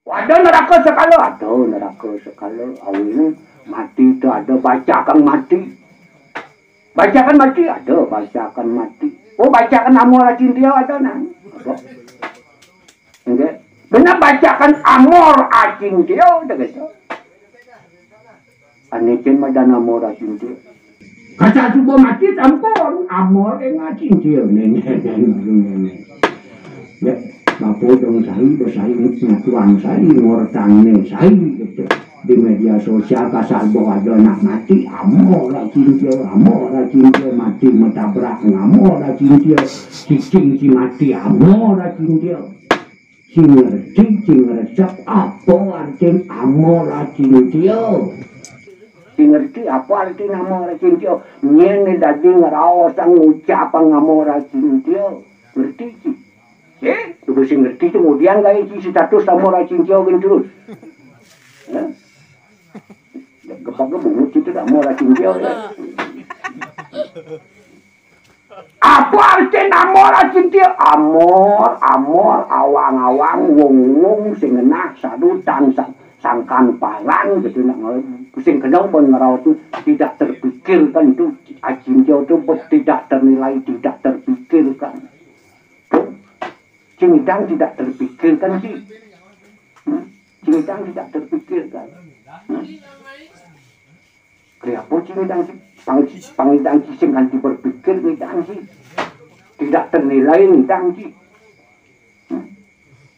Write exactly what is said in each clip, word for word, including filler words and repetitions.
Ada neraka sekala, ada neraka sekala. Awini mati tu ada bacakan mati. Bacakan mati, ada bacakan mati. Oh, bacakan amor acintio ada nang. Apa? Enggak. Benar bacakan amor acintio, dah kata. Ane cen madan amor acintio. Kata suba mati sampun, amor ing acintio. Nene, nene, nene. Ya, bapa dong sai, besai, nyatuan sai, ngortane sai, gitu. Di media sosial kasar bawa aja anak mati, amor acintio, amor acintio, mati matabrak, amor acintio, cicing ci mati, amor acintio. Sing ngerti, sing ngresep, apa artin amor acintio? Sing ngerti, apa artin amor acintio? Nyene dadi ngraos ngucap amor acintio. Ngerti ci? Eh, tuh sing ngerti kemudian kayak ci status amor acintio gin terus. Ya? Gepak bungut itu amor acintio ya. Apa artin amor acintio? Amor, amor, awang-awang, wong-wong, sing ngenah, sadutan, sa-, sangkan palan, gitu, nak nge-, sing kenal pun ngeraut tu tidak terpikirkan tu, acintio tu ber-, tidak ternilai, tidak terpikirkan. Tu, sing idang tidak terpikirkan sih. Hmm? Sing idang tidak terpikirkan. Hmm? Kriapo ci ngidang ci, pang-, pangidang ci sing kanti berpikir ngidang ci. Tidak ternilai ngidang ci.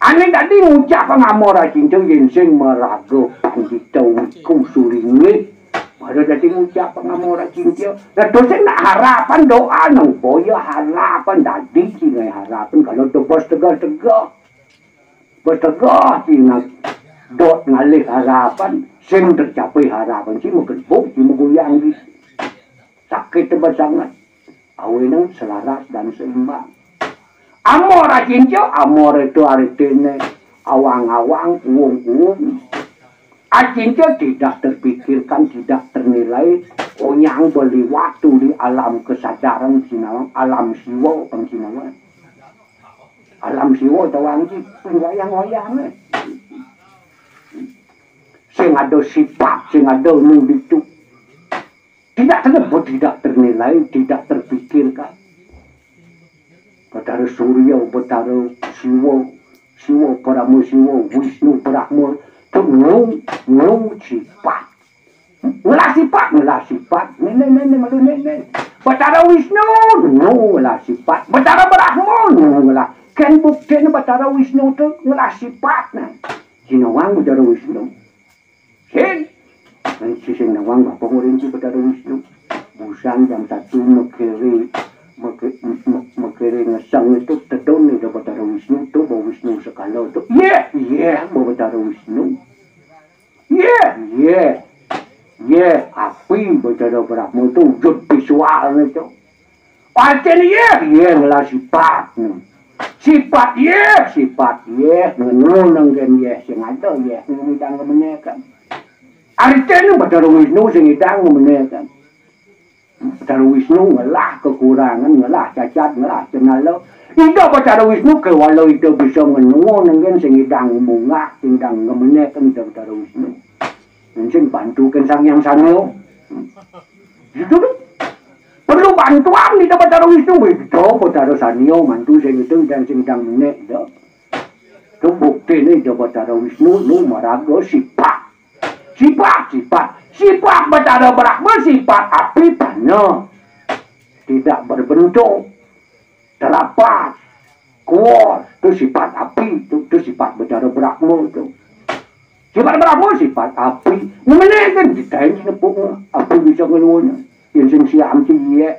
Ane dadi ngucap amor acintio yen sing maraga pandita wiku suringit. Pada dadi ngucap amor acintio. Lah to sing nak harapan doa nang boya harapan dadi ci ngai harapan kalau dobos tegah-tegah. Betegah ci nak dot ngalih harapan, sing tercapai harapan ci magebug, ci magoyang di. Sakit tebas sangat. Awinang selaras dan seimbang. Amor acintio, amor itu artine awang-awang, uwung-uwung. Acintio tidak terpikirkan, tidak ternilai, onyang beli waktu di alam kesadaran sinawang, alam siwa pang sinawang. Alam siwa tawang ci, wayang-wayange. Sing ada sifat, sing ada nu ditu. Tidak tersebut, tidak ternilai, tidak terpikirkan. Betara Surya, Betara Siwa, Siwa Parama Siwa, Wisnu Brahma, tu nu, nu sifat. Ngelah sifat, ngelah sifat. Nene, nene, malu nene. Betara Wisnu, nu ngelah sifat. Betara Brahma, nu ngelah. Ken bukti Betara Wisnu tu ngelah sifat nah. Sinawang Betara Wisnu. Sing. Nang sing nawang bapa murid ci Betara Wisnu. Busan jam satu mekere, meke-, me-, mekere ngeseng itu tedun ni Betara Wisnu tu, ba Wisnu sekala tu. Ye, ye, ba Betara Wisnu. Ye, ye. Ye, api Betara Brahma tu wujud visual ni tu. Artine ye, ye ngelah sifat ni. Sifat ye, sifat ye, ngenu nenggen ye, sing ada ye, ngidang ngemenekan. Artine Betara Wisnu sing ngidang ngemenekan. Betara Wisnu ngelah kekurangan, ngelah cacat, ngelah cenala. Ida Betara Wisnu kewala ida bisa ngenu nenggen sing ngidang munggah, sing ngidang ngemenekan ida Betara Wisnu. Sing bantukan Sang Hyang Sanyo. Itu tu. Perlu bantuan di Betara Wisnu, itu Betara Sanyo mantu sing itu dan sing dang nek dah. Tu bukti ni Betara Wisnu nu maraga sifat. Sifat, sifat. Sifat Betara Brahma sifat api pana. Tidak berbentuk. Terapat, kuat, tu sifat api, tu, tu sifat Betara Brahma tu. Sifat Brahma sifat api. Ngemenekan kita ini nepuk api bisa ngeluarnya. Yang sing siam tu ye.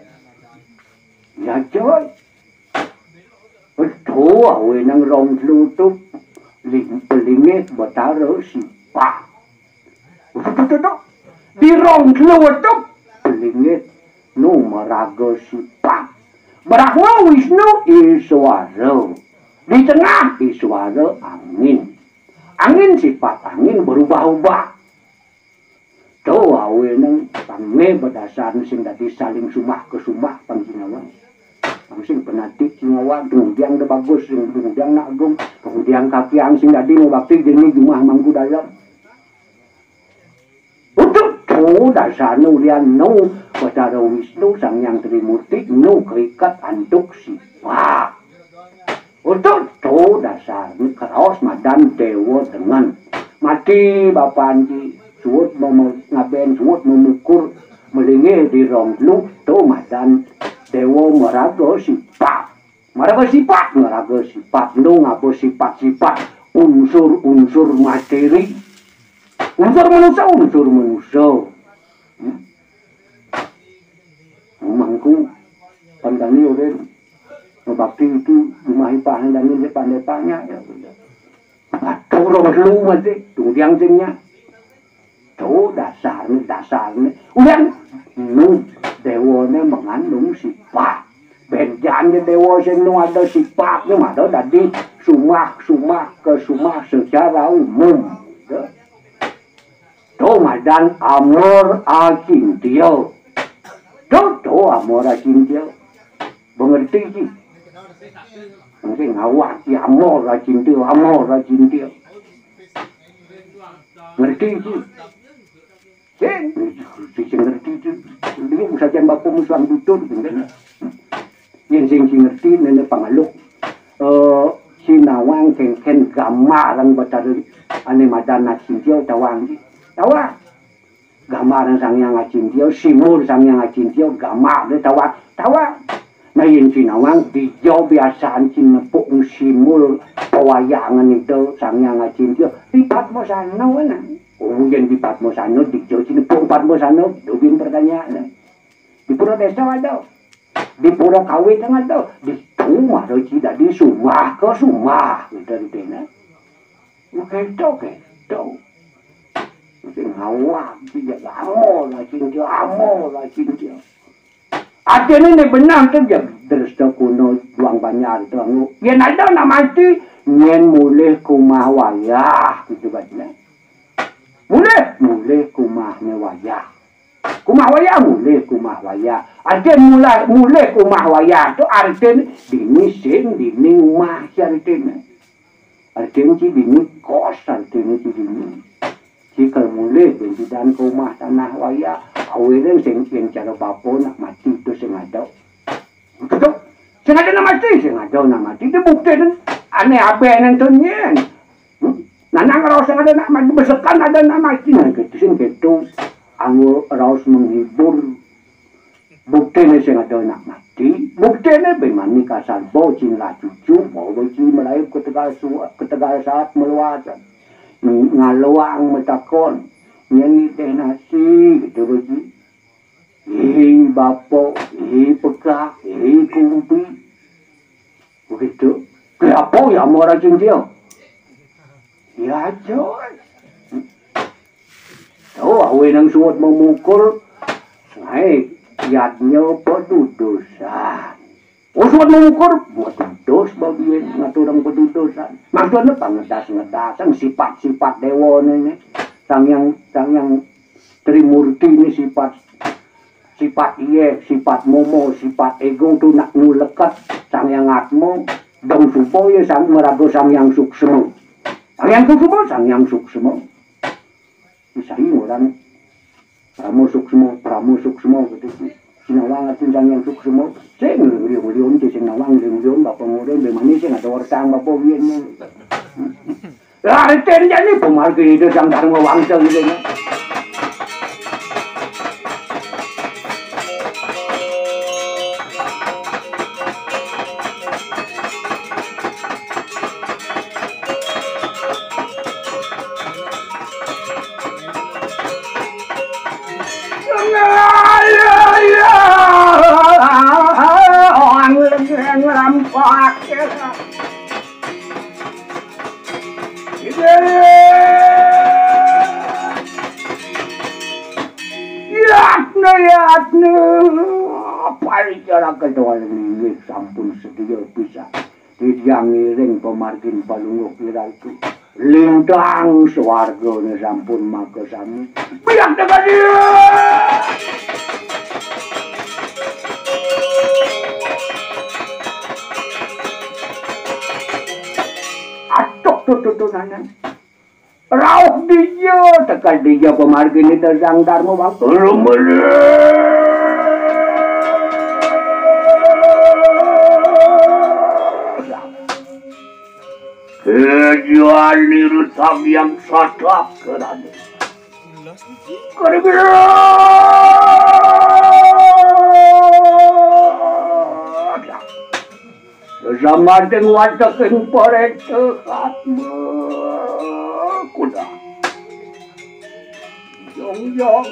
Ya coy. Betul, awe nang rong telu tu ling-, pelingit Betara sifat. Betul tu. Di rong telu tu pelingit nu maraga sifat. Brahma Wisnu Iswara. Di tengah Iswara angin. Angin sifat angin berubah-ubah. Tu awe nang tangne berdasar sing dadi saling sumah ke sumah panjinawan. Sing penatik sing awak, tungdiang da bagus, sing tungdiang nak agung, tungdiang kakiang sing dadi mabakti jani jumah Mangku Dalem. Utuh to dasarna ulian nu Batara Wisnu Sang Hyang Trimurti nu kaiket antuk sipak. Utuh to dasarna karaos madan dewa dengan. Mati bapan ci suud mama-, ngaben suud mamukur malinggih di rong telu to madan dewa maraga sipak. Maraga sipat, maraga sipat, nu ngaba sipat-sipat, unsur-unsur materi. Unsur manusa, unsur manusa. Hmm? Mangku, pandani ulin, mabakti itu, jumah ipah, dani depan-depannya, ya. Atur orang lu mati, tungdiang singnya. To dasarne, dasarne. Ulian nu dewane mangandung sipat. Benjang dewa sing nu ada sipatne, mada dadi sumah-sumah ke sumah secara umum. To. To madan amor acintia. To, to amor acintia. Mengerti ki? Mungkin awak ki amor acintia, amor acintia. Ngerti ki? Sing, sing ngerti tu. Dulu sajan bapa musuhan tutur, kan? Yen sing, sing ngerti nene pangaluk. Eh, sinawang kengken gambaran Batara ane madan acintia tawang ki. Tawang. Gambaran Sang Hyang Acintia, simbol Sang Hyang Acintia, gambar de tawang, tawang. Nah, yen sinawang dija biasaan cinepuk simbol pawayangan ida Sang Hyang Acintia, di Padmasana, nah. Oh, yen di Padmasana, dija cinepuk Padmasana, dobin pertanyaan. Di Pura Desa ada. Di Pura Kawit ada. Di rumah do ci dadi sumah ke sumah, gitu, di tena. Nah, kento, kento. Sing awak, sing amo lah, sing amo lah, sing. Artine nek benah tu ya, dresta kuno duang banjar tu, anu. Yen ada nak mati, nyen mulih kumah wayah, gitu katanya. Mulih, mulih kumahne wayah. Kumah wayah, mulih kumah wayah. Artine mulih, mulih kumah wayah tu artine dini sing, dini umah, si artine. Artine ci dini kos, artine ci dini. Ci kal mulih, ben pidan ka umah tanah wayah. Awene sing, sing cara bapa nak mati tu sing ada. Betul? Sing ada nak mati, sing ada nak mati. Dia bukti tu. Ane abe nang tu nyen. Hmm? Nanang raos sing ada nak mati, besekan ada nak mati. Nah, gitu sing gitu. Anggo raos menghibur. Buktine sing ada nak mati, buktine be mani kasar bau cing lah cucu, bau beci melayu ketegal suat, ketegal saat meluat. Ngaloang metakon, nyeni teh nasi, gitu beci. Hi bapo, hi pekak, hi kumpi. Begitu. Kenapa ya mau racun dia? Ya, Joy. Tuh, awe nang suwud memukul, naik yadnya pedudusan. Oh, suwud memukul, buat dos bagian ngaturang pedudusan. Maksudnya pangedas-ngedasan sifat-sifat dewa ini. Sang yang, sang yang Trimurti ini sifat, sifat iye, sifat momo, sifat ego tu nak nuleket sang yang atmo. Dong supo ye sang merago sang yang suksmo. Sang yang suksmo, sang yang suksmo. Isai orang Pramo Suksmo, Pramo Suksmo gitu. Sinawang atin sang yang suksmo. Sing liung-liung, sing nawang liung-liung, bapa ngurung, be manis sing ada orang bapa wiyen. Lah, ten jani pemargi itu sang Dharma Wangsa gitu. Yatna, yatna. Paricara kedua ini sampun sedia pisan. Titiang ngiring pamargin Palungguh Iraiku. Lintang swargane sampun makasami. Biak dagadi! Tututunanan. Rauh dija, tegal dija pamargine Sang Darma Wangsa. Rumene. Kejani rutang yang sadap kerana. Kerana. Sesamating wateking pareta atma kuda. Jong, jong.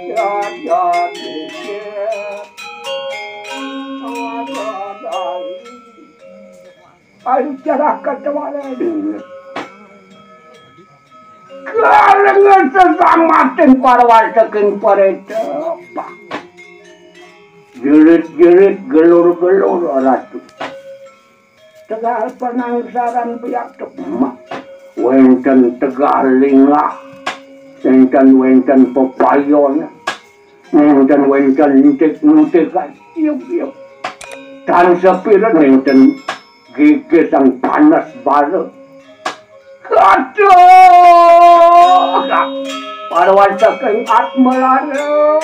Ya, ya, ya, ya. Ayo, cara kata wala. Kalengan sesamating parwal saking pareta. Jerit-jerit, gelur-gelur, Ratu. Tegal Penangsaran biak tepemak. Wenten tegal lingah. Wenten, wenten pepayon. Wenten, wenten entik-entikan. Yuk, yuk. Tan sepiren wenten gigi sang panas bara. Aduh. Para wanca keng atma lara.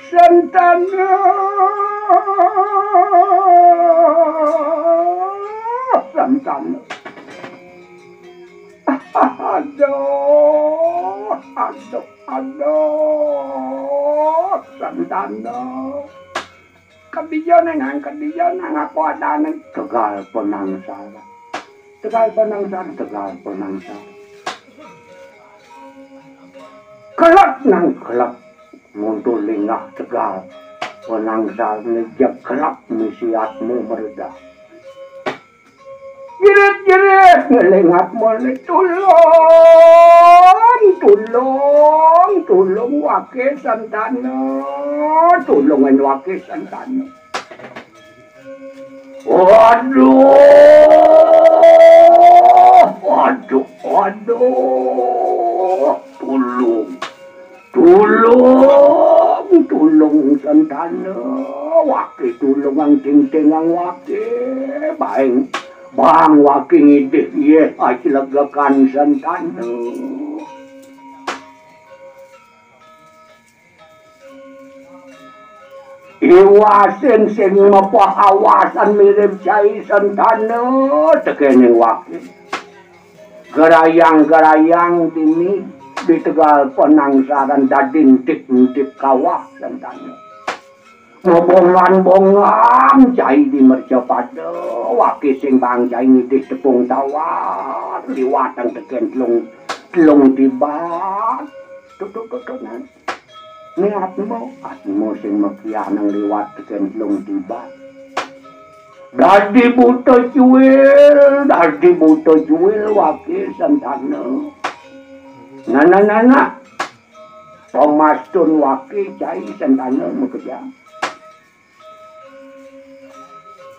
Sentana. Sentana. Aduh, aduh, aduh. Sentana. Kadiya nang, kadiya nang aku adane. Tegal Penangsaran. Tegal Penangsaran, tegal Penangsaran. Kelep nang kelep. Muntul lingah tegal. Penangsaran jeg kelep misi atma mereda. Jerit-jerit ngelingat mone, tulung, tulung, tulung wake sentana, tulungan wake sentana. Waduh, waduh, waduh, tulung. Tulung, tulung sentana, wake tulungang tingtingang wake, baeng, bang wake ngidih yeh aclegekan sentana. Iwasin sing mepah awasan mirib cai sentana tekening wake. Gerayang-gerayang dini di tegal Penangsaran dadi entip-entip kawah sentana. Mabongan-bongan cai di mercapada, wake sing bang cai ngidih tepung tawar, liwatang teken telung, telung tiban. Tutuk-tutuk, nah. Ni atma, atma sing makianang liwat teken telung tiban. Dadi buta cuil, dadi buta cuil wake sentana. Nana, nana. Pamastun wake cai sentana makejang.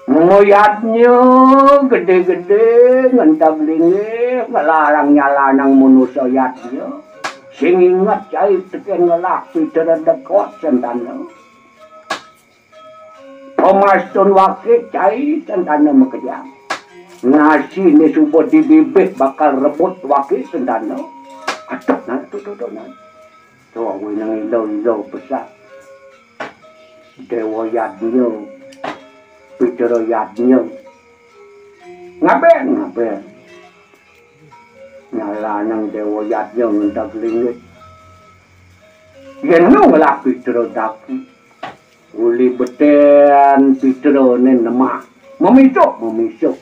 Mula yadnya gedé-gedé ngenteg linggih ngelarang nyalanang manusa yadnya. Sing inget cai tekén ngelah pitra dekot sentana. Pamastun wake cai sentana makejang. Nasiné suba dibibih bakal rebut wake sentana. Aduh, nah, tuh, tuh, tuh, nah. Tuh, winang ilo-ilo pesan. Déwa Yadnya, Pitra Yadnya. Ngabén, ngabén. Nyalanang Déwa Yadnya ngenteg linggih. Yén nu ngelah pitra daki, uli betén pitrané nemah, mamisuh, mamisuh.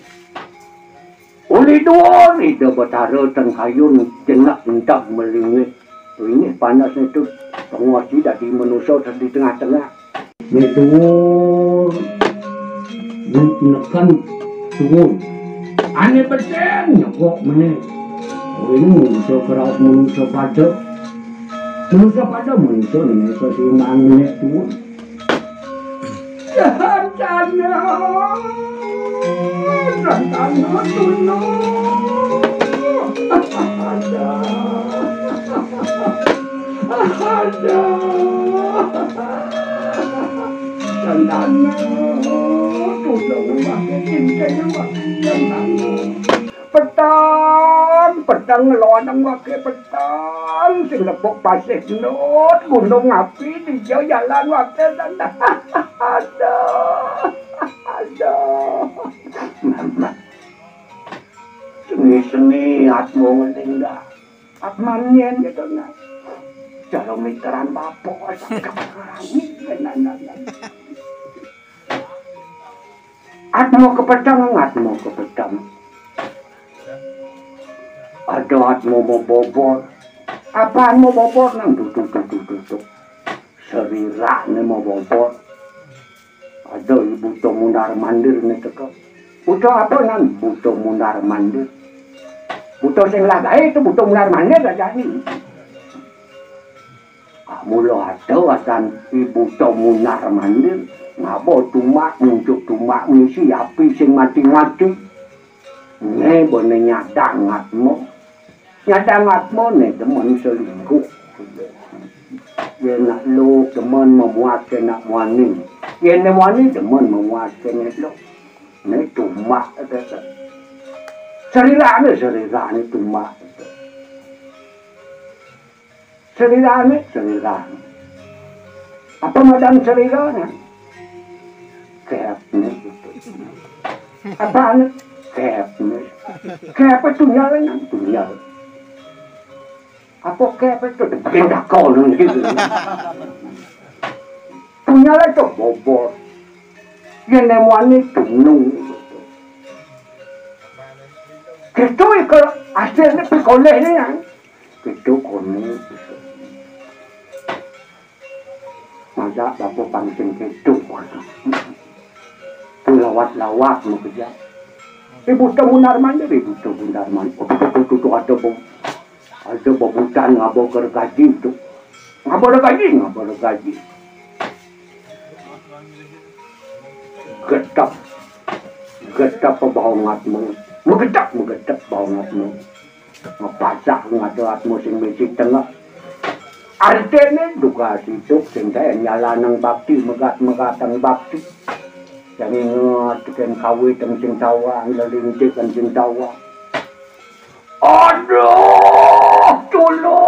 Uli duur Ida Betara ten kayun jenek enteg malinggih. Tuh, inggih panasné tu, panguwasi dadi manusa di tengah-tengah. Né duur, dup neken duur. Ané betén nyegok menéh. Kuwi manusa keraup manusa pada. Manusa pada manusa né seimbang menéh duur. Jahat, jahat. Tulung. Aduh. Aduh. Tentang tulung, waké, cinta, waké, tentang. Peteng, peteng, ngeloneng, waké, peteng. Sing lebok pasih nut, gunung api, dija jalan, waké, tentang. Aduh. Aduh. Mama. Seni-seni atmo ngeling dah. Atman nyén gitu, nah. Jalo miteran bapak, sakit ngerami, nah, nah, nah. Atmo kepedang, atmo kepedang. Ada atmo mabobor. Apaan mabobor, nang? Duduk, duduk, duduk. Serirané mabobor. Ada Buta Mundar Mandir né teka. Buta apa, nang? Buta Mundar Mandir. Buta sing lagaé itu Buta Mundar Mandir aja nih. Mula ada asan I Buta Mundar Mandir, ngaba tumbak, nunjuk tumbak, ngisi api sing mati-mati. Né bana nyadang atma. Nyadang atmané demen selingkuh. Yén nak luh demen mamuat ké nak muani. Yén né muani demen mamuat ké né luh. Né tumbak kata. Serirané, serirané tumbak kata. Serirané, serirané. Apa madan serirané? Kép né. Apané? Kép né. Kép itu nyalé, nang, tunyal. Apa kép itu? Bikin dakon gitu. Tunyal itu bobor. Yén né muani tunung. Gitu iku hasilné pikolihné, nang. Gitu koné. Masak bapa pang sing kéto. Lawat-lawat makejang. Ibu Buta Mundar Mandir, Ibu Buta Mundar Mandir. Tuh, tuh, tuh, tuh, tuh, ada be-, ada bebutan ngaba gergaji tuh. Ngaba gergaji, ngaba gergaji. Gedep. Gedep baong atma. Megedep, megedep baong atma. Ngepasah ngada atma sing misi tengah. Artiné dugas idup sing daé nyalanang bakti, megat-megatang bakti. Sing inget kén kawitang sing tawang, lelintikan sing tawang. Aduh, tulung.